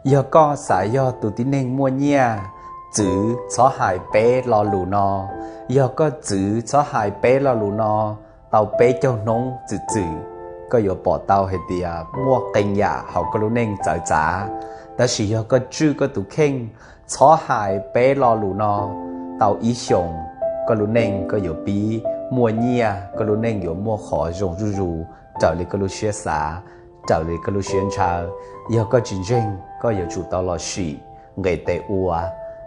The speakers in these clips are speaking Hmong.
Yog koj xav yog tus tib neeg muaj nyiaj, txwv txhob hais peb lo lus no. Yog koj txwv txhob hais peb lo lus no tau peb caug hnub txwm txwm, koj yuav pom tau hais tias muaj qee yam hauv koj lub neej txawv txav. Tab sis yog koj tswj koj tus kheej txhob hais peb lo lus no tau ib xyoos, koj lub neej koj yuav pib muaj nyiaj, koj lub neej yuav muaj qhov zoo zuj zus raws li koj lub siab xav, raws li koj lub siab ntshaw. Yog koj tsis ntseeg, koj yuav tsum tau los sim nqe tes ua,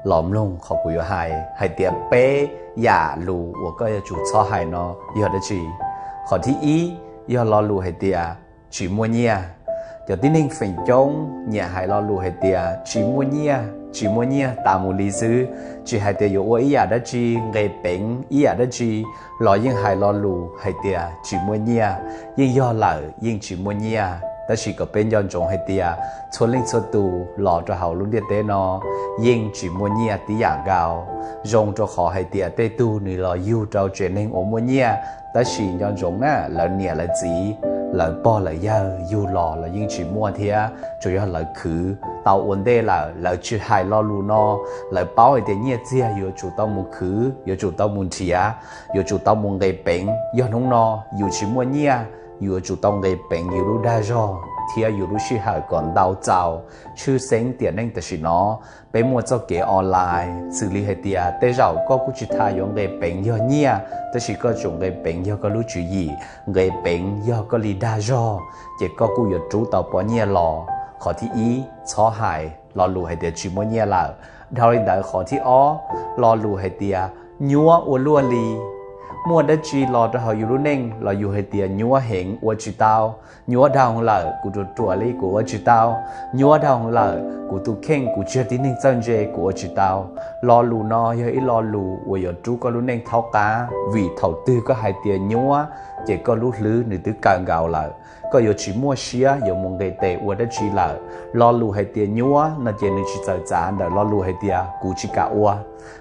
los mloog qhov kuv yuav hais, hais tias peb yam lus uas koj yuav tsum txhob hais no yog dab tsi. Qhov thib ib yog lo lus hais tias tsis muaj nyiaj. Cov tib neeg feem coob nyiam hais lo lus hais tias tsis muaj nyiaj, tsis muaj nyiaj tas mus li xwb, tsis hais tias yuav ua ib yam dab tsi, nqe peev ib yam dab tsi los yeej hais lo lus hais tias tsis muaj nyiaj. Yeej yog lawm, yeej tsis muaj nyiaj, tab sis kom peb nco ntsoov hais tias txhua leej txhua tus los rau hauv lub ntiaj teb no yeej tsis muaj nyiaj tib yam nkaus. Zoo rau qhov hais tias tej tug nws los yug rau tsev neeg uas muaj nyiaj, tab sis nco ntsoov na, lawv niam lawv txiv, lawv pog lawv yawg yug los los yeej tsis muaj thiab, tsuas yog lawv khwv tau ua ntej lawm, lawv tsis hais lo lus no. Lawv paub hais tias nyiaj txiag yuav tsum tau mus khwv, yuav tsum tau mus nrhiav, yuav tsum tau mus nqe peev. Yog hnub no yus tsis muaj nyiaj, yus yuav tsum tau nqe peev yus lub dag zog thiab yus lub sij hawm kom ntau txaus, tshwj xeeb tiam neej tam sim no peb muaj txoj kev online, xws li hais tias tej zaum koj kuj tsis tas yuav nqe peev yog nyiaj, tab sis koj tsum nqe peev yog koj lub tswv yim, nqe peev yog koj li dag zog, ces koj kuj yuav rub tau pob nyiaj los. Qhov thib ib, txhob hais lo lus hais tias tsis muaj nyiaj lawm. Dhau li ntawd, qhov thib ob, lo lus hais tias nyuab ua luaj li. Muaj dab tsi los rau hauv yus lub neej los yus hais tias nyuab heev ua tsis tau. Nyuab dhau lawm, kuv ruam ruam li kuv ua tsis tau. Nyuab dhau lawm, kuv tus kheej kuv tsis yog tib neeg txawj ntse, kuv ua tsis tau. Lo lus no yog ib lo lus uas yuav rub koj lub neej thaub qab, vim thaum twg koj hais tias nyuab, ces koj lub hlwb nws twb kaw nkaus lawm. Koj yuav tsis muaj siab yuav mus nqis tes ua dab tsi lawm. Lo lus hais tias nyuab no ces nws tsis txawm txav ntawm lo lus hais tias kuv tsis kam ua.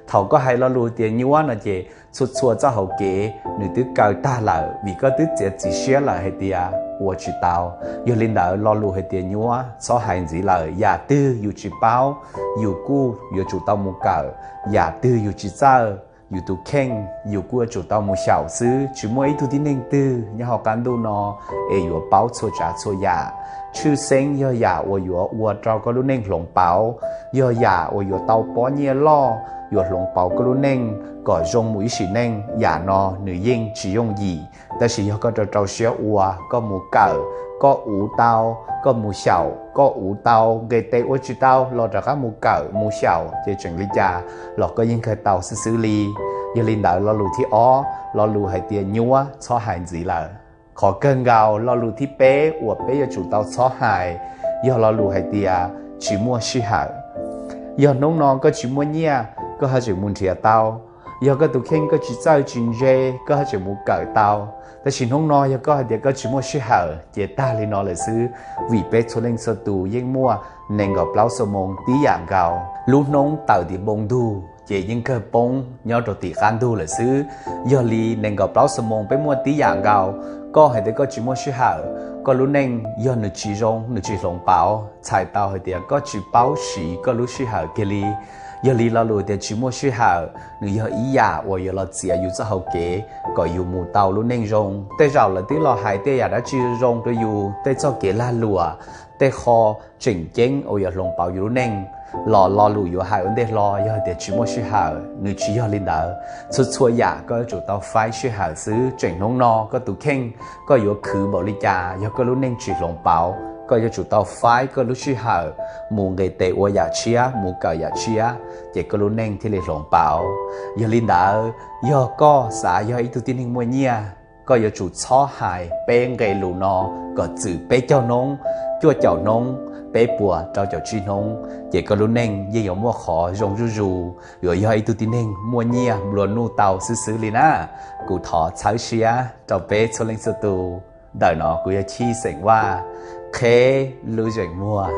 Thaum koj hais lo lus tias nyuab no ces txhua txhua txoj hauv kev nws twb kaw tag lawm, vim koj twb txiav txim siab lawm hais tias ua tsis tau. Yog li ntawd, lo lus hais tias nyuab txhob hais ntxiv lawm. Yam twg yus tsis paub, yus kuj yuav tsum tau mus kawm. Yam twg yus tsis txawj, yus tus kheej yus kuj yuav tsum tau mus xyaum xwb. Tsis muaj ib tug tib neeg twg nyob hauv qab ntuj no es yuav paub txhua tsav txhua yam. Tshwj xeeb yog yam uas yuav ua rau koj lub neej hloov pauv, yog yam uas yuav tau pob nyiaj loj, yuav hloov pauv koj lub neej kom zoo mus ib sim neej. Yam no nws yeej tsis yooj yim, tab sis yog koj rau rau siab ua, koj mus kawm, koj uv tau, koj mus xyaum, koj uv tau, nqis tes ua tsis tau los rov qab mus kawm mus xyaum, ces tseem li cas los koj yeej kawg tau xwb xwb li. Yog li ntawd, lo lus thib ob, lo lus hais tias nyuab txhob hais ntxiv lawm. Qhov kawg nkaus, lo lus thib peb uas peb yuav tsum tau txhob hais yog lo lus hais tias tsis muaj sij hawm. Yog hnub no koj tsis muaj nyiaj, koj ho tseem mus nrhiav tau. Yog koj tus kheej koj tsis txawj tsis ntse, koj ho tseem mus kawm tau. Tab sis hnub no yog koj hais tias koj tsis muaj sij hawm ces tag li no lawm xwb, vim peb txhua leej txhua tus yeej muaj nees nkaum plaub xuab moos tib yam nkaus. Lub hnub tawm tim npoo ntug ces yeej kawg poob nyob rau tim qab ntug lawm xwb. Yog li nees nkaum plaub xuab moos peb muaj tib yam nkaus. Koj hais tias koj tsis muaj sij hawm, koj lub neej yog nws tsis zoo, nws tsis hloov pauv, txhais tau hais tias koj tsis paub siv koj lub sij hawm kiag li. Yog li lo lus tias tsis muaj sij hawm nws yog ib yam uas yuav los txiav yus txoj hau kev kom yus mus tau lub neej zoo. Tej zaum lawv twb los hais tej yam dab tsi zoo rau yus, tej txoj kev lag luam, tej qho tseem ceeb uas yuav hloov pauv yus lub neej, los lo lus yuav hais ua ntej hlo yog tias tsis muaj sij hawm. Nws tsis yog li ntawd. Txhua txhua yam koj yuav tsum tau faib sij hawm xwb. Tseem hnub no koj tus kheej, koj yuav khwv npaum li cas, yog koj lub neej tsis hloov pauv, koj yuav tsum tau faib koj lub sij hawm mus nqis tes ua yam tshiab, mus kawm yam tshiab, ces koj lub neej thiaj li hloov pauv. Yog li ntawd, yog koj xav yog ib tug tib neeg muaj nyiaj, koj yuav tsum txhob hais peb nqe lus no kom txwm peb caug hnub, cuaj caum hnub, peb puas rau caum tsib hnub, ces koj lub neej yeej yuav muaj qhov zoo zuj zus, yuav yog ib tug tib neeg muaj nyiaj nplua nuj tau xwb xwb li na. Kuv thov txhawb siab rau peb txhua leej txhua tus ntawm no. Kuv yog Chij xeem Vaj, qheb lub zeem muag.